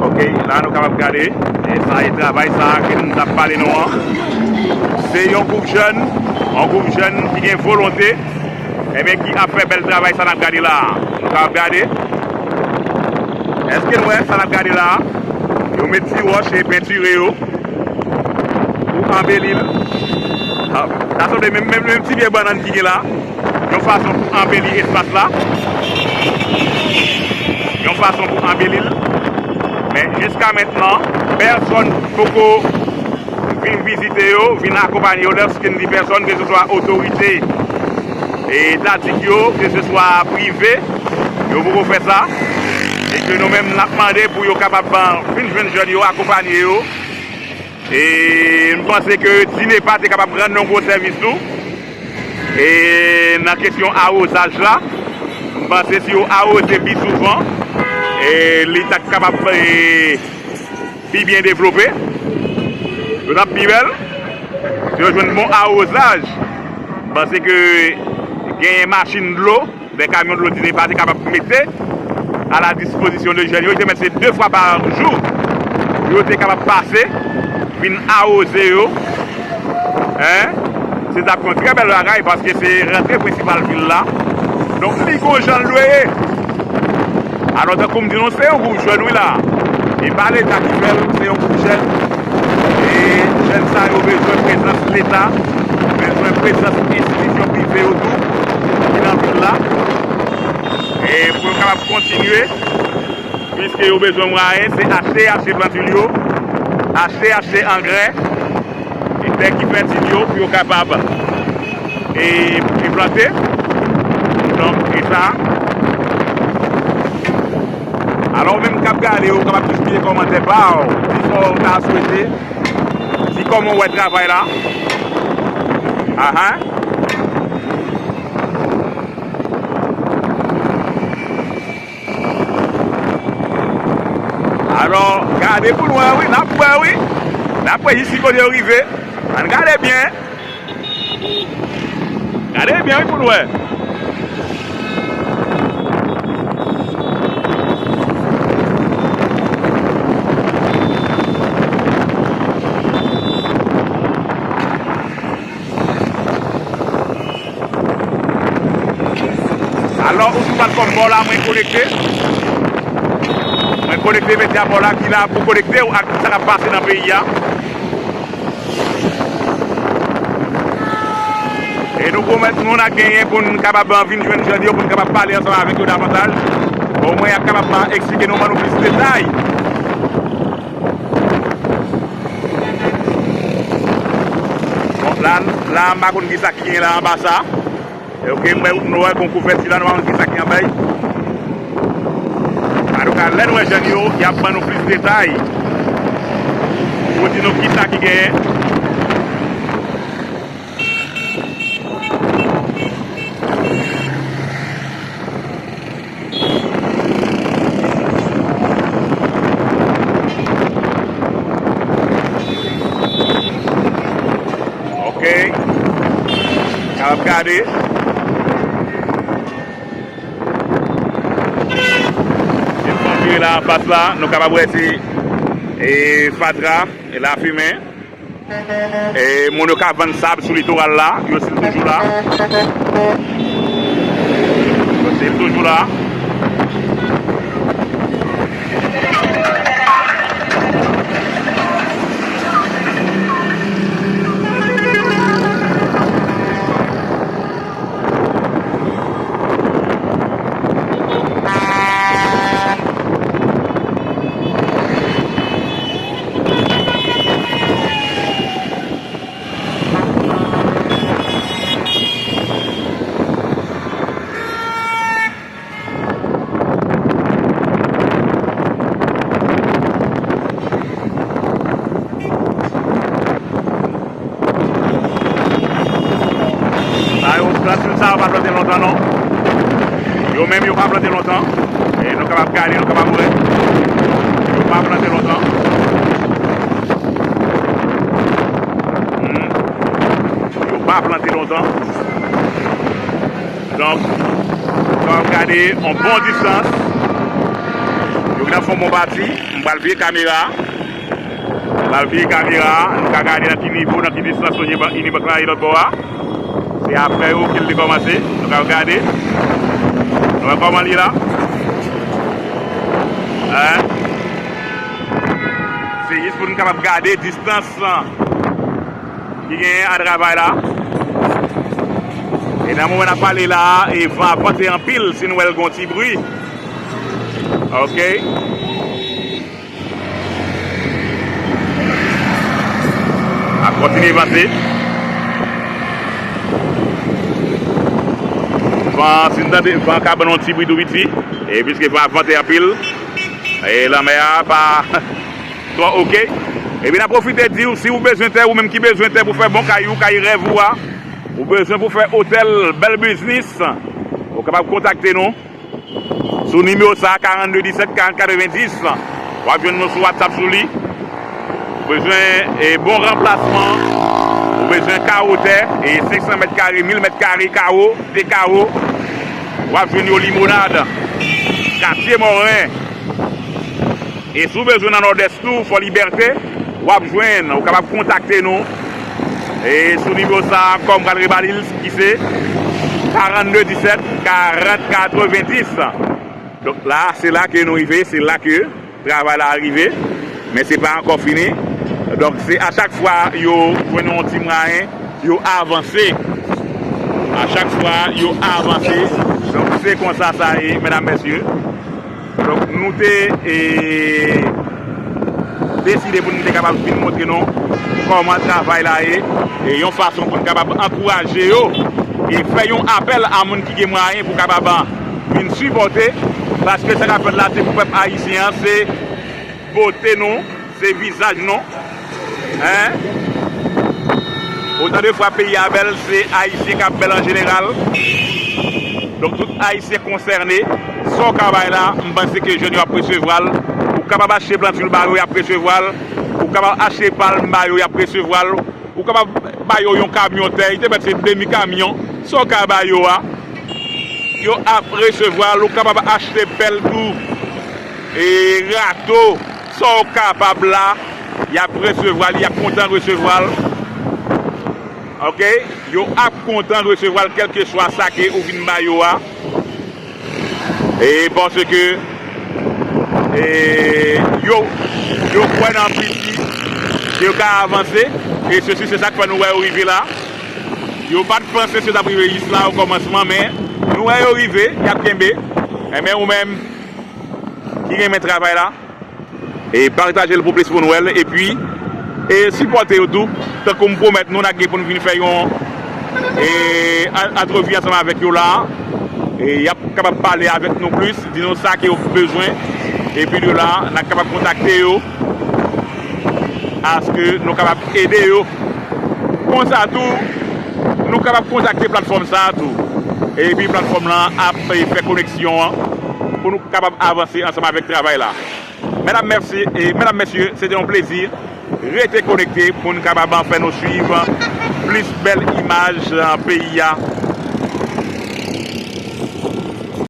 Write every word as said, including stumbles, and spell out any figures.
Ok, la nou kapab gade. E sa e travay sa ke m t ap pale nou an. Se yon gwoup jèn, yon gwoup jèn ki gen volonte, ebyen, ki ap fè bèl travay sa n ap gade la a. Nou kapab gade. Èske n wè sa n ap gade la a? Yo met ti wòch e pentire yo pou anbeli l. A, sa sanble menm, menm, menm ti pye bannann ki gen la. Yon fason pou anbeli espas la. Yon fason pou anbeli l. Men jiska mentnan, pèsonn poko vin vizite yo, vin akonpaye yo. Lèske n di pèsonn, ke se swa otorite etatik yo, ke se swa prive, yo poko fè sa. E ke nou menm, n ap mande pou yo kapab, ban, vin jwenn jèn yo, akonpaye yo. E m panse ke DINEPA te kapab rann nou gwo sèvis tou. E nan kesyon awozaj la, m panse si yo awoze pi souvan, e li t ap kapab, e, pi byen devlope. Yo t ap pi bèl. Si yo jwenn bon awozaj, m panse ke genyen machin dlo, de kamyon dlo DINEPA te kapab mete a la dispozisyon de jèn yo. Yo te mèt se de fwa pa jou pou yo te kapab pase, vin awoze yo. Hein? Se t ap yon trè bèl bagay, paske se rantre prensipal vil la. Donk, li gon jan l dwe ye. Alò, tankou m di nou, se yon gwoup jèn, wi, la. E pa Leta ki fè l, se yon gwoup jèn. E jèn sa yo bezwen prezans Leta, bezwen prezans enstitisyon prive yo tou, ki nan vil la. E pou yo kapab kontinye, piske yo bezwen mwayen, se achte, achte plantil yo, achte, achte angrè, e tè ki fètil yo, pou yo kapab, e, e plante. Donk, e sa. Alò, ou menm k ap gade, ou kapab jis kite kòmantè pa w, di sa w ta swete, di kòman w wè travay la. Ahan. Alò, gade pou n wè, wi, n ap wè, wi. N ap wè jis ki kote yo rive. Ann gade byen. Gade byen, wi, pou n wè. Alò, ou sou platfòm Bòla, mwen konekte. Mwen konekte medya Bòla ki la pou konekte w ak sa k ap pase nan peyi a. E nou pwomèt nou n a genyen pou n kapab vin jwenn jèn yo, pou n kapab pale ansanm avèk yo davantaj. Omwen, y ap kapab eksplike nou, ban nou plis detay. Bon, la, la, m pa konn kisa ki genyen la anba sa. E, ok, m wè, nou wè gon kouvèti la, nou pa konn kisa ki anba l. Antouka, lè n wè jèn yo, y ap ban nou plis detay pou di nou kisa ki genyen. Ok. Kapab gade. Depi w vire la anfas la, nou kapab wè se, e, fatra, e lafimen. E moun yo ka vann sab sou litoral la, yo still toujou la. Yo still toujou la. Sa yo, plantil sa yo pa plante lontan non. Yo menm yo pa plante lontan. E nou kapab gade, nou kapab wè. Yo pa plante lontan. Hmm. Yo pa plante lontan. Donk, sa w ap gade yon bon distans. Yo gentan fè yon bon pati. M pral vire kamera. M pral vire kamera. Nou ka gade nan ki nivo, nan ki distans Unibank, Unibank la ye lòt bò a. Se apre yo ke l te kòmanse. Nou ka gade. Nou wè kòman l ye la. Hein? Se jis pou nou kapab gade distans ki genyen a travay la. E nan moman n ap pale la, e van ap vante anpil, si nou wè l gon ti bri. Ok. Ap kontinye vante. Van, si n tande, van ka ban nou yon ti bri tou piti. E piske van ap vante anpil, e lanmè a pa twò ok. Epi n ap pwofite di w, si w bezwen tè, ou menm ki bezwen tè pou fè bon kay ou, kay rèv ou a, ou bezwen pou fè otèl, bèl biznis, ou kapab kontakte nou sou nimewo sa, karannde disèt karant katrevendis. W ap jwenn nou sou WhatsApp sou li. Ou bezwen, e, bon ranplasman, ou bezwen kawo tè, e, senk san mèt kare, mil mèt kare kawo, de kawo. W ap jwenn yo Limonad, Katye Mòren. E si w bezwen nan Nòdès tou, Fò Libète, w ap jwenn, ou kapab kontakte nou. E sou nimewo sa, kòm pral rebali l, ki se karannde disèt karant katrevendis. Donk la, se la ke nou rive, se la ke travay la rive. Men se pa ankò fini. Donk se a chak fwa yo jwenn yon ti mwayen, yo avanse. A chak fwa, yo avanse. Donk se konsa sa ye, medam, mesye. Donk, nou te, e, deside pou nou te kapab vin montre nou kòman travay la ye, e yon fason pou nou kapab ankouraje yo, e fè yon apèl a moun ki gen mwayen pou kapab vin sipòte, paske sa k ap fèt la, se pou pèp ayisyen an, se bote nou, se vizaj nou. Hein? Otan de fwa peyi a bèl, se Ayisyen k ap bèl an jeneral. Donk, tout Ayisyen konsène, sa w ka bay la, m panse ke jèn yo ap resevwa l. Ou kapab achte plantwil ba yo, y ap resevwa l. Ou kapab achte palm ba yo, y ap resevwa l. Ou kapab ba yo yon kamyon tè, li te mèt se demi kamyon. Sa w ka ba yo a, yo ap resevwa l. Ou kapab achte pèl tou, e rato, sa w kapab la, y ap resevwa l, y ap kontan resevwa l. Ok? Yo ap kontan resevwa l, kèlkeswa sa ke ou vin ba yo a. E paske, e, yo, yo kwè nan piti, yo ka avanse, e sesi, se sa k fè nou wè yo rive la. Yo pa t panse se t ap rive jis la o kòmansman, men nou wè yo rive, y ap kenbe. Enben, ou menm ki renmen travay la, e pataje l pou plis moun wè l, epi, e sipòte yo tou, tankou m pwomèt nou, n a gen pou n vin fè yon, e, an-, antrevi ansanm avèk yo la, e y ap kapab pale avèk nou plis, di nou sa ke yo bezwen, epi de la, n a kapab kontakte yo, aske nou kapab ede yo. Konsa tou, nou kapab kontakte platfòm sa a tou. Epi platfòm lan ap, e, fè koneksyon an pou nou kapab avanse ansanm avèk travay la. Medam, mèsi, e, medam, mesye, se te yon plezi. Rete konekte pou n kapab fè nou swiv plis bèl imaj, e, peyi a